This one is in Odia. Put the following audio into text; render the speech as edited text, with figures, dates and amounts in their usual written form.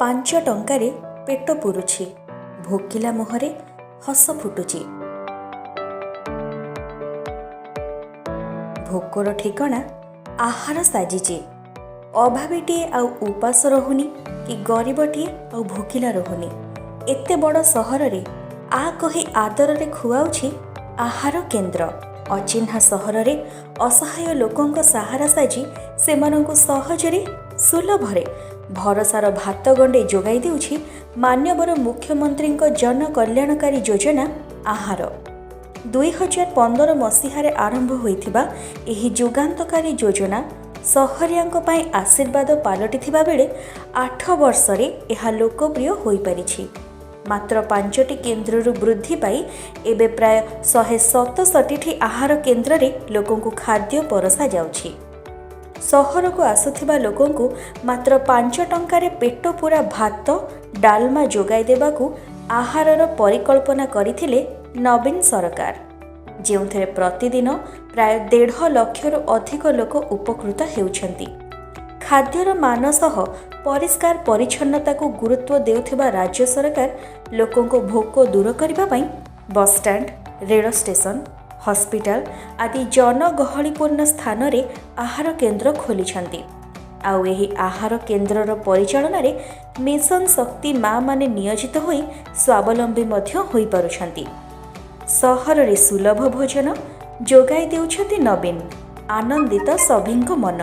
5 ଟଙ୍କାରେ ପେଟ ପୁରୁଛି, ଭୋକିଲା ମୁହଁରେ ହସ ଫୁଟୁଛି। ଭୋକର ଠିକଣା ଆହାର ସାଜିଛି। ଅଭାବୀଟିଏ ଆଉ ଉପାସ ରହୁନି କି ଗରିବଟିଏ ଆଉ ଭୋକିଲା ରହୁନି। ଏତେ ବଡ଼ ସହରରେ ଆ କହି ଆଦରରେ ଖୁଆଉଛି ଆହାର କେନ୍ଦ୍ର। ଅଚିହ୍ନା ସହରରେ ଅସହାୟ ଲୋକଙ୍କ ସାହାରା ସାଜି ସେମାନଙ୍କୁ ସହଜରେ ସୁଲଭରେ ଭରସାର ଭାତ ଗଣ୍ଡେ ଯୋଗାଇ ଦେଉଛି ମାନ୍ୟବର ମୁଖ୍ୟମନ୍ତ୍ରୀଙ୍କ ଜନକଲ୍ୟାଣକାରୀ ଯୋଜନା ଆହାର। 2015 ମସିହାରେ ଆରମ୍ଭ ହୋଇଥିବା ଏହି ଯୁଗାନ୍ତକାରୀ ଯୋଜନା ସହରିଆଙ୍କ ପାଇଁ ଆଶୀର୍ବାଦ ପାଲଟିଥିବା ବେଳେ 8 ବର୍ଷରେ ଏହା ଲୋକପ୍ରିୟ ହୋଇପାରିଛି। ମାତ୍ର 5ଟି କେନ୍ଦ୍ରରୁ ବୃଦ୍ଧି ପାଇ ଏବେ ପ୍ରାୟ 167ଟି ଆହାର କେନ୍ଦ୍ରରେ ଲୋକଙ୍କୁ ଖାଦ୍ୟ ପରସା ଯାଉଛି। ସହରକୁ ଆସୁଥିବା ଲୋକଙ୍କୁ ମାତ୍ର 5 ଟଙ୍କାରେ ପେଟ ପୂରା ଭାତ ଡାଲମା ଯୋଗାଇ ଦେବାକୁ ଆହାରର ପରିକଳ୍ପନା କରିଥିଲେ ନବୀନ ସରକାର, ଯେଉଁଥିରେ ପ୍ରତିଦିନ ପ୍ରାୟ 1.5 ଲକ୍ଷରୁ ଅଧିକ ଲୋକ ଉପକୃତ ହେଉଛନ୍ତି। ଖାଦ୍ୟର ମାନ ସହ ପରିଷ୍କାର ପରିଚ୍ଛନ୍ନତାକୁ ଗୁରୁତ୍ୱ ଦେଉଥିବା ରାଜ୍ୟ ସରକାର ଲୋକଙ୍କ ଭୋକ ଦୂର କରିବା ପାଇଁ ବସ୍ଷ୍ଟାଣ୍ଡ, ରେଳ ଷ୍ଟେସନ, ହସ୍ପିଟାଲ ଆଦି ଜନଗହଳିପୂର୍ଣ୍ଣ ସ୍ଥାନରେ ଆହାର କେନ୍ଦ୍ର ଖୋଲିଛନ୍ତି। ଆଉ ଏହି ଆହାର କେନ୍ଦ୍ରର ପରିଚାଳନାରେ ମିଶନ ଶକ୍ତି ମାଆମାନେ ନିୟୋଜିତ ହୋଇ ସ୍ୱାବଲମ୍ବୀ ମଧ୍ୟ ହୋଇପାରୁଛନ୍ତି। ସହରରେ ସୁଲଭ ଭୋଜନ ଯୋଗାଇ ଦେଉଛନ୍ତି ନବୀନ, ଆନନ୍ଦିତ ସଭିଙ୍କ ମନ।